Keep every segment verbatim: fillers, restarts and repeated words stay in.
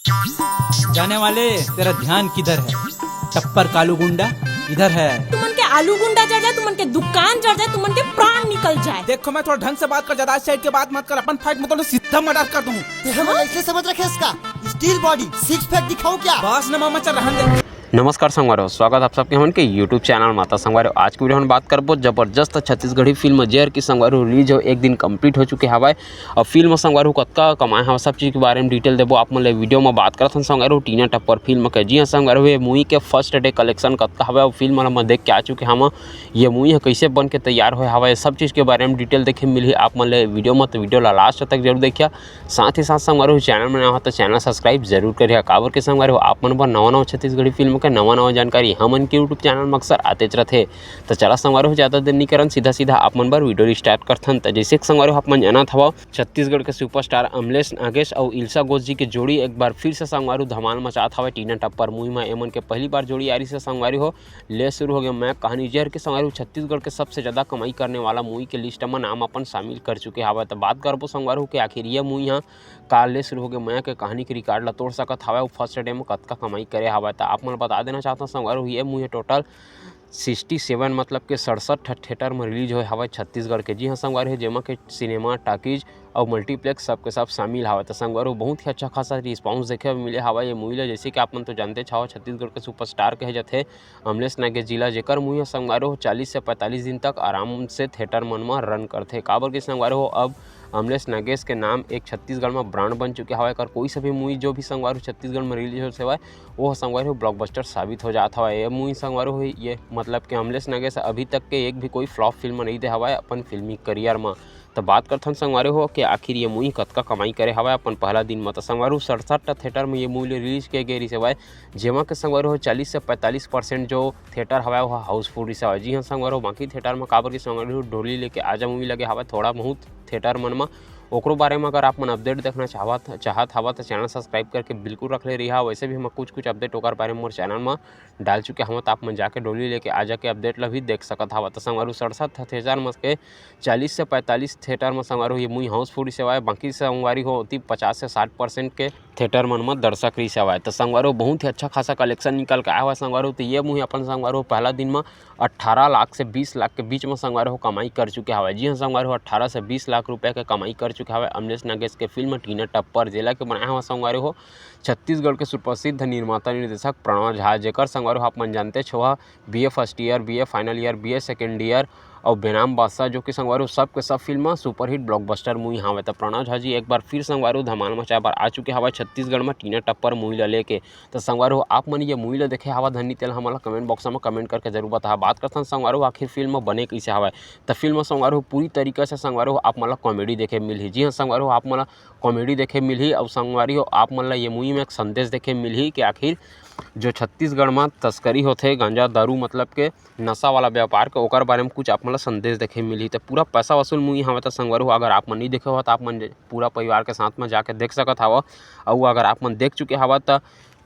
जाने वाले, तेरा ध्यान किधर है? टप्पर कालू गुंडा इधर है। तुमन के आलू गुंडा जर जाए, तुमन के दुकान जर जाए, तुमन के प्राण निकल जाए। देखो, मैं थोड़ा ढंग से बात कर, ज्यादा side के बात मत कर, अपन fight में तो सीधा murder कर दूं। तेरे मन ऐसे समझ रखे इसका? Steel body, six pack दिखाऊं क्या? बस ना मामा, चल रहन दे। नमस्कार संगवारी हो, स्वागत आप सबके हमन के YouTube चैनल माता संगवारी हो। आज के वीडियो में बात करबो जबरदस्त छत्तीसगढ़ी फिल्म जेहर की संगवारी हो रिलीज हो एक दिन कंप्लीट हो चुके हवय। अब फिल्म संगवारी हो कतका कमाए हवय, सब चीज के बारे में डिटेल देबो आप मन ले वीडियो में। बात करत हन संगवारी हो टीना टप्पर फिल्म के। जी हाँ संगवारी हो, ये मूवी के फर्स्ट डे कलेक्शन कतका हवय, अउ फिल्म ल हमन देख के आ चुके हवं। ये मूवी ह कइसे बन के तैयार होए हवय, सब चीज के बारे में डिटेल देखे मिलही आप मन ले वीडियो में, तो वीडियो ला लास्ट तक जरूर देखिया। साथ ही साथ संगवारी हो, चैनल में नवा हो तो चैनल सब्सक्राइब जरूर करिहा, काबर के संगवारी हो, आप मन बर नवा नवा छत्तीसगढ़ी फिल्म के नवा नवा जानकारी हमन के YouTube चैनल में अक्सर आतेच रथे। तो चला संगवारी हो, ज्यादा देर नहीं करन, सीधा सीधा आप मन बर वीडियो स्टार्ट करथन। तो जैसे कि संगवारी हो, आप मन जानत हवा, छत्तीसगढ़ के सुपरस्टार अमलेश नागेश अउ इल्सा घोष जी के जोड़ी एक बार फिर से संगवारी हो धमाल मचात हवय टीना टप्पर मूवी में। एमन के पहली बार जोड़ी आ रही से संगवारी हो, ले शुरू हो गए मैं कहानी जेहर के संगवारी हो छत्तीसगढ़ के सबसे ज्यादा कमाई करने वाला मूवी के लिस्ट में नाम अपन शामिल कर चुके हवय। तो बात करबो संगवारी हो कि आखिर ये मूवी ह का ले शुरू हो गए मैं के कहानी के रिकॉर्ड ला तोड़ सकत हवय, अउ फर्स्ट डे में कतका कमाई करे हवय। तो आप मन ल बता देना चाहता हूँ संगवारी हो, ये मूवी टोटल सिक्सटी सेवन, मतलब के सड़सठ ठा थिएटर में रिलीज होए हवय छत्तीसगढ़ के। जी हाँ संगवारी हो, जेमा के सिनेमा, टॉकीज अउ मल्टीप्लेक्स सबके सब शामिल हवय। तो संगवारी हो, बहुत ही अच्छा खासा रिस्पांस देखे बर मिले हवय ये मूवी ला। जैसे कि आप मन तो जानते हवा, छत्तीसगढ़ के सुपरस्टार कहे जाथे अमलेश नागेश जी ला, जेकर मूवी ह संगवारी हो चालीस से पैंतालीस दिन तक आराम से थिएटर मन म रन करथे। काबर के संगवारी हो, अब अमलेश नागेश के नाम एक छत्तीसगढ़ म ब्रांड बन चुके हवय। एकर कोई सा भी मूवी जो भी संगवारी हो छत्तीसगढ़ म रिलीज होत हवय, वो संगवारी हो ब्लॉकबस्टर साबित हो जात हवय। ये मूवी संगवारी हो, ये मतलब के अमलेश नागेश अभी तक के एक भी कोई फ्लॉप फिल्म नहीं दे हवय अपन फिल्मी करियर म। तो बात करथन संगवारी हो कि आखिर ये मूवी कतका कमाई करे हवय अपन पहला दिन म। तो संगवारी हो, सड़सठ थिएटर में ये मूवी रिलीज किए गए रहिस हवय, जेमा के संगवारी हो चालीस से पैंतालीस परसेंट जो थिएटर हवय, वो हाउसफुल रहिस हवय। जी हाँ संगवारी हो, बाकी थिएटर में काबर के संगवारी हो डोली लेके आजा मूवी लगे हवय, थोड़ा बहुत थिएटर मन म। ओकरो बारे में अगर आप मन अपडेट देखना चाहत चाहत हवा, तो चैनल सब्सक्राइब करके बिल्कुल रख ले रहिहा। वैसे भी हम कुछ कुछ अपडेट ओकर बारे में मोर चैनल में डाल चुके हवं, तो आप मन जाके डोली लेके आजा के अपडेट ला भी देख सकत हवा। तो संगवारी हो, सड़सठ थिएटर में के चालीस से पैंतालीस थिएटर में संगवारी हो ये मूवी हाउसफुल रहिस हवय, बाकी संगवारी हो ओती पचास से साठ परसेंट के थिएटर मन में दर्शक रहिस हवय। तो संगवारी हो, बहुत ही अच्छा खासा कलेक्शन निकल के आया हवय संगवारी हो। तो ये मूवी अपन संगवारी हो पहला दिन में अट्ठारह लाख से बीस लाख के बीच में संगवारी हो कमाई कर चुके हवय। जी हाँ संगवारी हो, अट्ठारह से बीस लाख रुपया के कमाई कर चुके हवय अमलेश नागेश के फिल्म टीना टप्पर, जेला के बनाया हवय संगवारी हो छत्तीसगढ़ के सुप्रसिद्ध निर्माता निर्देशक प्रणव झा, जेकर संगवारी हो आप मन जानते हवा, BA first year, BA final year, BA second year अउ बेनाम बादशाह, जो कि संगवारी हो सब के सब फिल्म सुपरहिट ब्लॉकबस्टर मूवी हवय। तो प्रणव झा जी एक बार फिर संगवारी हो धमाल मचाए बर आ चुके हवय छत्तीसगढ़ में टीना टप्पर मूवी ला लेके। तो संगवारी हो, आप मन ये मूवी ला देखे हवा धनी, तेला हमन ला कमेंट बॉक्स में कमेंट करके जरूर बताहा। बात करथन संगवारी हो, आखिर फिल्म बने कइसे हवय। तो फिल्म संगवारी हो पूरी तरीका से संगवारी हो आप मन ला कॉमेडी देखे मिलही। जी हाँ संगवारी हो, आप मन ला कॉमेडी देखे मिलही। अउ संगवारी हो, आप मन ला ये मूवी में एक संदेश देखे मिलही कि आखिर जो छत्तीसगढ़ में तस्करी होथे गांजा दारू, मतलब के नशा वाला व्यापार के, ओकर बारे में कुछ आप मन ला संदेश देखे मिलही। तो पूरा पैसा वसूल मूवी हवय। तो संगवारी हो, अगर आप मन नहीं देखे हो तो आप मन पूरा परिवार के साथ में जाके देख सकत हव। अउ अगर आप मन देख चुके हव तो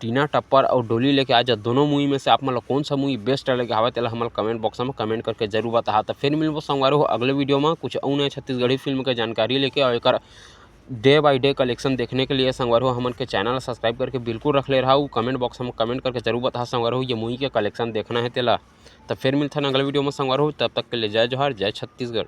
टीना टप्पर अउ डोली लेके आजा दोनों मूवी में से आप मन ला कौन सा मूवी बेस्ट लगे हवय, तेला हमन कमेंट बॉक्स में कमेंट करके जरूर बताहा। तो फिर मिलबो संगवारी हो अगले वीडियो में कुछ अउ नए छत्तीसगढ़ी फिल्म के जानकारी लेके। अउ एकर डे बाय डे कलेक्शन देखने के लिए संगवारी हो हमन के चैनल सब्सक्राइब करके बिल्कुल रख ले रहा। कमेंट बॉक्स में कमेंट करके जरूर बताहा संगवारी हो, ये मूवी के कलेक्शन देखना है तेला। तो फिर मिलथन अगले वीडियो में संगवारी हो, तब तक के लिए जय जोहार, जय छत्तीसगढ़।